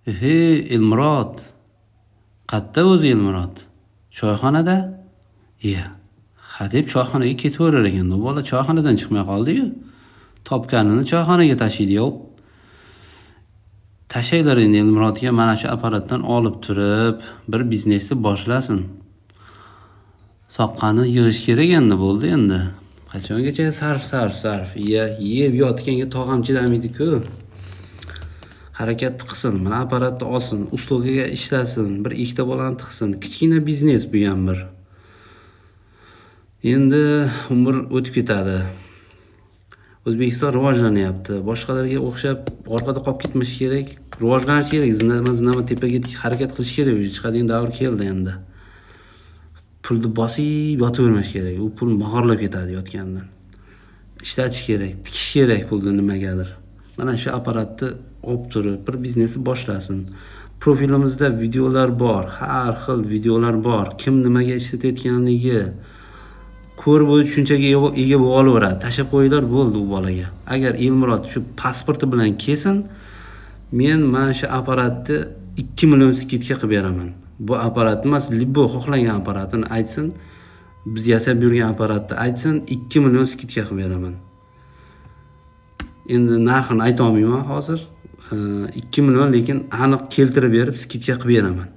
Ehe, Elmurod. Qatta o'zi Elmurod? Choyxonada? Iya. Hadeb choyxonaga ketaverar ekan. U bola choyxonadan chiqmay qoldi-yu. Topganini choyxonaga tashiydi, yov. Tashlanglar endi Elmurodga, mana shu apparatdan olib turib, bir biznesni boshlasin. Soqqani yig'ish kerak endi, bo'ldi endi. Qachongacha sarf, sarf, sarf. Iya, yeb yotganga tog'am chidamaydi-ku. Harakat qilsin, mana apparatni olsin, услуга ga ishlasin, bir ikkita bolani tiqsin. Kichkina biznes bu ham bir. Endi umr o'tib ketadi. O'zbekiston rivojlanyapti. Boshqalarga o'xshab orqada qolib ketmash kerak. Rivojlanish kerak, zinama-zinama tepaga harakat qilish kerak. Уже chiqadigan davr keldi endi. Pulni bosib yotavermash kerak. U pul mog'orlab ketadi yotgandan. Ishlatish kerak, tikish kerak pulni nimagadir. Mana shu apparatni olib turib, bir biznesni boshlasin. Profilimizda videolar bor, har xil videolar bor. Kim nimaga ishlatayotganligi ko'rib, o'zi tushunchaga ega bo'lib olaveradi. Tashlab qo'yinglar, bo'ldi u bolaga. Agar Elmurod shu pasporti bilan kelsin, men mana shu apparatni 2 million скидка qilib beraman. Bu apparat emas, любой xohlagan apparatini aytsin, biz yasab yurgan apparatni aytsin, 2 million скидка qilib beraman. Endi narxini aytolmayman hozir. 2 million, lekin aniq keltirib berib, скидка qilib beraman.